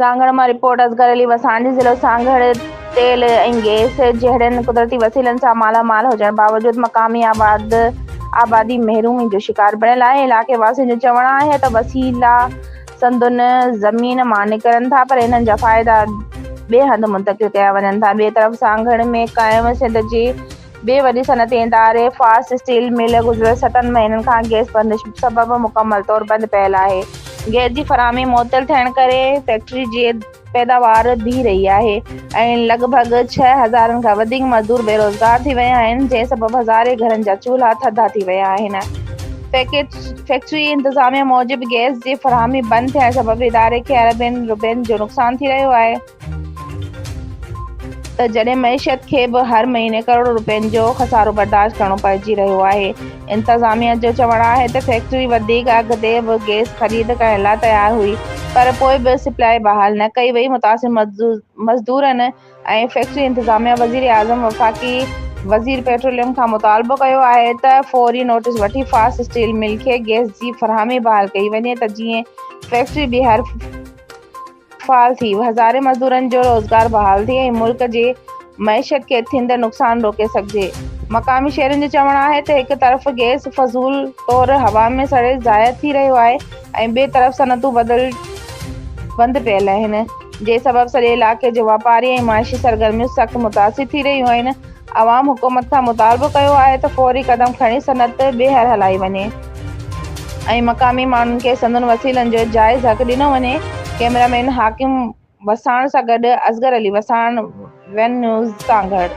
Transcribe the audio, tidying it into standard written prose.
سانگهڙ مان رپورٽ، اصغر علي وساڻ ضلعو سانگهڙ تيل ۽ گئس جهڙن قدرتي وسيلن سان مالا مال هجڻ باوجود مقامي آباد آبادي محرومي جو شڪار بڻيل آهي علائقي واسين جو چوڻ آهي ته وسيلا سندن زمين مان نڪرن ٿا پر انهن جا فائدا ٻئي هنڌ منتقل ڪيا وڃن ٿا ٻئي طرف سانگهڙ ۾ قائم سنڌ جي ٻي وڏي صنعتي اداري فاسٽ اسٽيل مل گذريل ستن مهينن کان گئس بندش سبب مڪمل طور بند پيل آهي. گئس جي فراهمي معطل ٿيڻ ڪري فيڪٽري جي پيداوار بيهي رهي آهي ۽ لڳ ڀڳ ڇهه هزارن کان وڌيڪ مزدور بيروزگار ٿي ويا آهن جنهن سبب هزارين گهرن جا چولها ٿڌا ٿي ويا آهن. فيڪٽري انتظاميا موجب گئس جي فراهمي بند ٿيڻ سبب اداري کي اربين رپين جو نقصان ٿي رهيو آهي. ته جڏهن معيشت کي به هر مهيني ڪروڙ رپين جو خسارو برداشت ڪرڻو پئجي رهيو آهي. انتظاميا جو چوڻ آهي ته فيڪٽري وڌيڪ اگهه تي به گئس خريد ڪرڻ لاء تيار هئي پر پوء به سپلائي بحال نه ڪئي وئي، متاثر مزدورن ۽ فيڪٽري انتظاميا وزيراعظم، وفاقي وزير پيٽروليم کان مطالبو ڪيو آهي ته فوري نوٽيس وٺي فاسٽ اسٽيل مل کي گئس جي فراهمي بحال ڪئي وڃي ته جيئن فيڪٽري ٻيهر فعال ٿي، هزارين مزدورن جو روزگار بحال ٿئي ۽ ملڪ جي معيشت کي ٿيندڙ نقصان روڪي سگهجي. مقامي شهرين جو چوڻ آهي ته هڪ طرف گئس فضول طور هوا ۾ سڙي ضايع ٿي رهيو آهي ۽ ٻئي طرف صنعتون بدل بند پيل آهن، جنهن سبب سڄي علائقي جون واپاري ۽ معاشي سرگرميون سخت متاثر ٿي رهيون آهن. عوام حڪومت کان مطالبو ڪيو آهي ته فوري قدم کڻي صنعت ٻيهر هلائي وڃي ۽ مقامي ماڻهن کي سندن وسيلن جو جائز حق ڏنو وڃي. ڪئميرا مين حاڪم وساڻ سان گڏ اصغر علي وساڻ، ون نيوز، سانگهڙ.